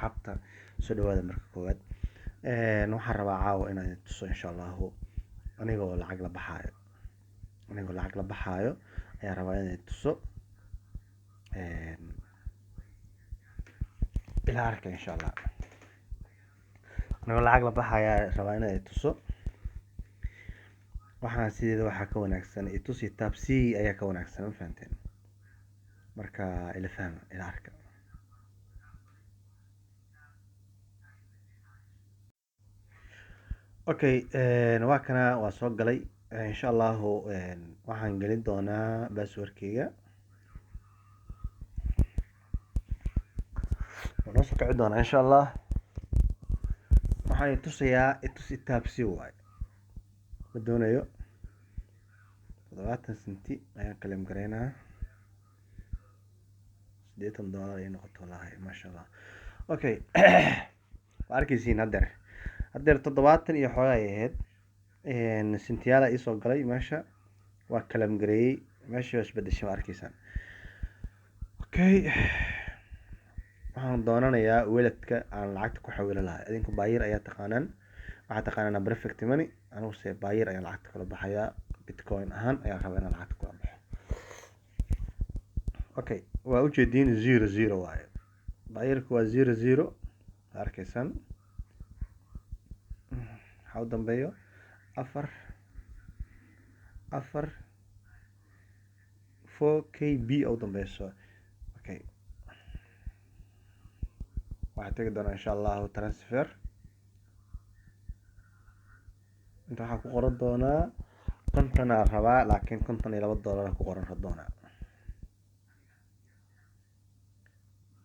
Asxaabta, soo dhawaada. Marka koowaad waxaan rabaa caawa inaan idin tuso, insha Allahu, anigoo lacag la baxaayo. Anigoo lacag la baxaayo ayaan rabaa inaan idin tuso. Ila arka, insha Allah. Anigoo lacag la baxaya rabaa inaan idin tuso. Waxaan sideeda waxaa ka wanaagsan itusi taabsi ayaa ka wanaagsan, ma fahanteen? Marka ila fahma, ila arka. Okay, waa kana, waa soo galay. Insha Allahu waxaan gelin doonaa passwordkeyga, waa noo soo kici doonaa, insha Allah. Waxaan itusayaa itusi taabsi waay. Ma doonayo, 70 senti ayaan claim gareynaa, $80 ay noqoto walahi, maasha Allah. Okay, waa arkeysiin haddeer. Haddeer 70 iyo xoogaa ay ahayd sentiyaala iisoo galay meesha, waa claim gareeyey, meeshii waa isbedeshay, waa arkeysaan. Okay, waxaan doonanayaa walletka aan lacagta ku xawilo lahaa. Idinku Payeer ayaa taqaanaan, waxaa taqaanaan Perfect Money. Aniguse Payeer ayaan lacagta kula baxayaa, Bitcoin ahaan ayaan rabaa inaan lacagta kula baxo. Okay, waa ujeediin, zero zero waaye. Payeerka waa zero zero, waa arkeysaan. Waxaa u dambeeyo afar afar four k b u dambeyso. Okay, waxaa tegi doonaa, insha Allahu, transfer. Inta waxaa ku qoran doonaa 50 aa rabaa, laakiin $52 ku qoran doonaa.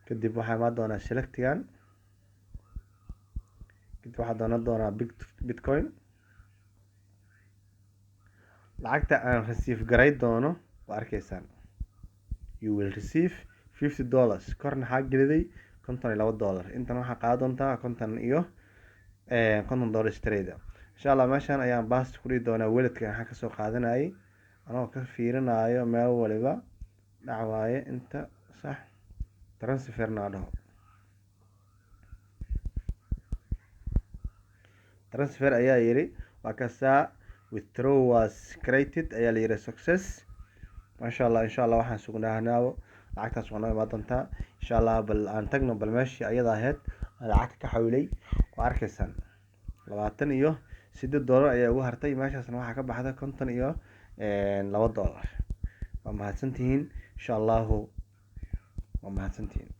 Kadib waxaa imaan doonaa selectigan, kadib waxaa doonan doonaa big Bitcoin. Lacagta aan receive garay doono waa arkeysaan. You will receive $50. Korna waxaa geliday $52, intana waxaa qaadan doontaa 50 iyo $50 straight, insha Allah. Meeshan ayaan paste ku dhihi doonaa walletka waxaan kasoo qaadanayay, anagoo ka fiirinayo meel waliba dhac waaye inta sax. Transferna dhaho, transfer ayaa yiri. Waa kasaa, withdraw was created ayaa la yiri, success, maasha Allah. Insha Allah waxaan sugnaanaabo lacagtaas waa noo imaan doontaa, insha Allah. Bal aan tagno, bal meeshii ayada ahayd aan lacagta ka xawilay. Waa arkaysaan, $28 ayaa ugu hartay. Meeshaasna waxaa ka baxda $52. Waa mahadsantihiin, insha Allahu, waa mahadsantihiin.